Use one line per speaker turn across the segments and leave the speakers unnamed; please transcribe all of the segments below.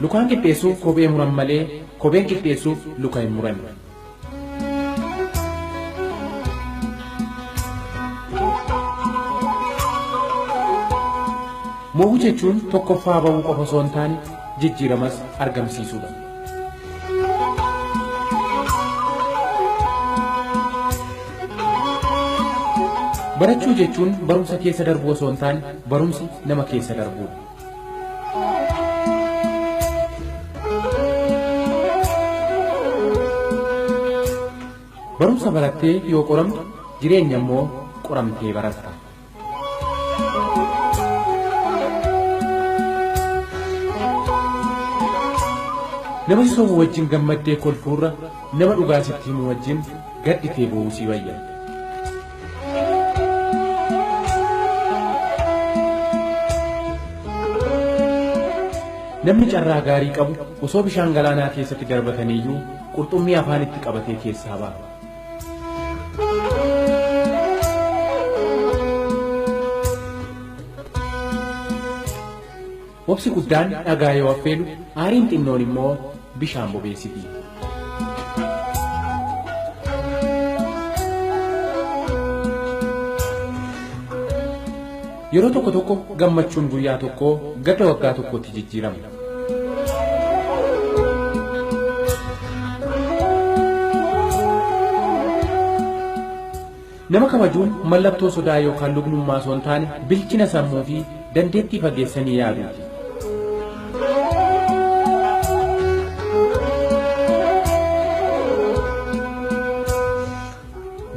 Lukaan qixxeessuuf kophee muran malee kopheen qixxeessuuf luka hin muran. Mo'uu jechuun tokkoffaa ba'uu qofa osoo hin taane jijjiiramas argamsiisuudha. Barachuu jechuun barumsa keessa darbuu osoo hin taane barumsi nama keessa darbuudha. Barumsa barattee yoo qoramtu jireenya immoo qoramtee baratta. Nama si sobu wajjin gammaddee kolfuurra nama dhugaa sitti himu wajjin gadditee boo'uu si wayya. Namni carraa gaarii qabu osoo bishaan galaanaa keessatti darbataniiyyuu qurxummii afaanitti qabatee keessaa ba'a. Obsi guddaan dhagaa yoo affeelu aariin xinnoon immoo bishaan bobeessiti. Yeroo tokko tokko gammachuun guyyaa tokkoo gadda waggaa tokkotti jijjiirama. Nama kabajuun mallattoo sodaa yookaan lugnummaa osoo hin taane bilchina sammuu fi dandeettii fageessanii yaaduuti.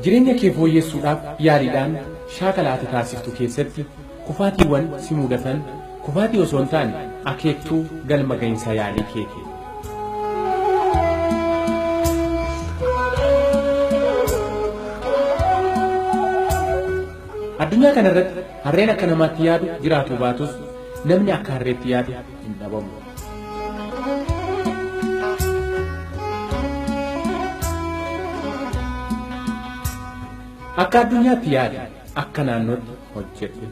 Jireenya kee fooyyessuudhaaf yaaliidhaan shaakala ati taasiftu keessatti kufaatiiwwan si mudatan kufaatii osoo hin taane akeektuu galma gahinsa yaalii keeti. Addunyaa kanarratti harreen akka namaatti yaadu jiraatu baatus namni akka harreetti yaadu hin dhabamu. Akka addunyaatti yaadi, akka naannootti hojjedhu.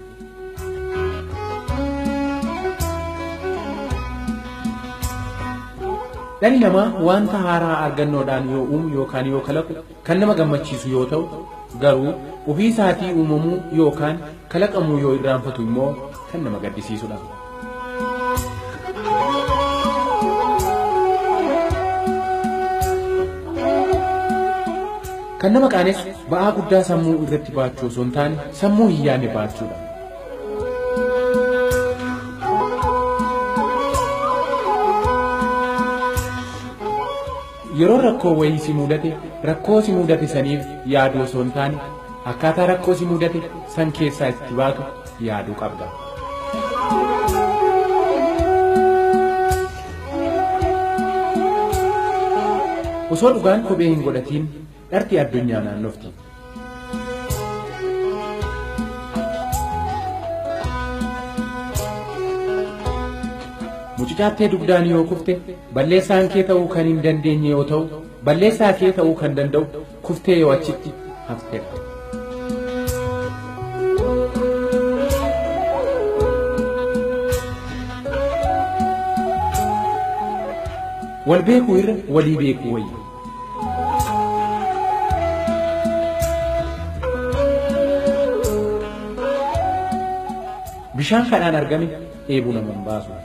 Dhalli namaa wanta haaraa argannoodhaan yoo uumu yookaan yoo kalaqu kan nama gammachiisu yoo ta'u, garuu ofii isaatii uumamuu yookaan kalaqamuu yoo irraanfatu immoo kan nama gaddisiisudha. Kan nama qaanessu ba'aa guddaa sammuu irratti baachuu osoo hin taane sammuu hin yaadne baachuudha. Yeroo rakkoo wayii si mudate rakkoo si mudate saniif yaaduu osoo hin taane akkaataa rakkoo si mudate san keessaa itti baatu yaaduu qabda. Osoo dhugaan kophee hin godhatiin dharti addunyaa naannofti. Mucucaattee dugdaan yoo kufte balleessaan kee ta'uu kan hin dandeenye yoo ta'u balleessaa kee ta'uu kan danda'u kuftee yoo achitti haftedha. Wal beekuu irra walii beekuu wayya. Bishaan kadhaan argame dheebuu nama hin baasu.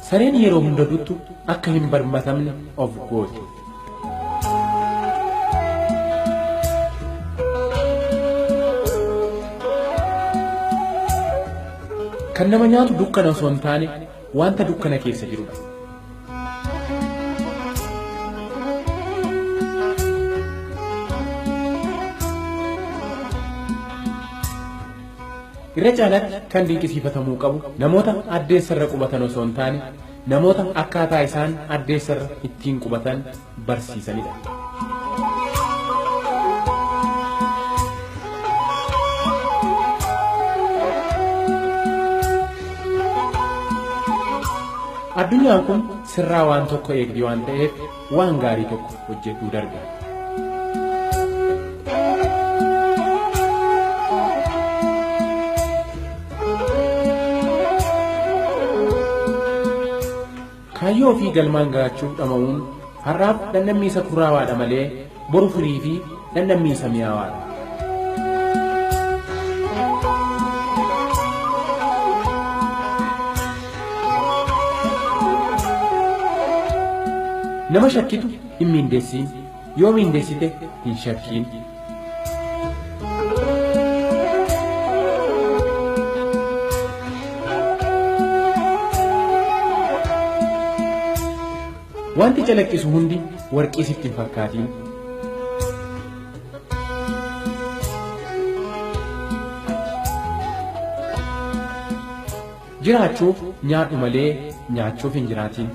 Sareen yeroo hunda duttu akka hin barmatamne of gooti. Kan nama nyaatu dukkana osoo hin taane wanta dukkana keessa jirudha. Irra caalaatti kan dinqisiifatamuu qabu namoota addeessarra qubatan osoo hin taane namoota akkaataa isaan addeessarra ittiin qubatan barsiisanidha. Addunyaan kun sirraa waan tokko eegdi waan ta'eef waan gaarii tokko hojjedhuu darbe. Kaayyoo ofii galmaan ga'achuuf dhama'uun har'aaf dhandhamni isa kurraawaadha malee boru firii fi dhandhamni isa mi'aawaadha. Nama shakkitu hin miindeessiin, yoo miindeessite hin shakkiin. Wanti calaqqisu hundi warqii sitti hin fakkaatiin. Jiraachuuf nyaadhu malee nyaachuuf hin jiraatiin.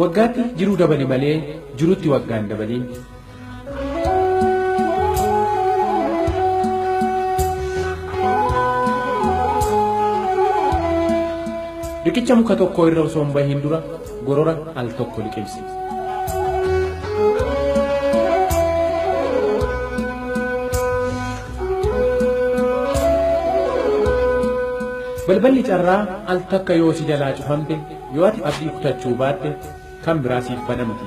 Waggaatti jiruu dabali malee jirutti waggaan dabaliin. Riqicha muka tokko irra osoo hin bahin dura gorora al tokko liqimsi. Balballi carraa al takka yoo si jalaa cufamte, yoo ati abdii kutachuu baatte kan biraa siif banamti.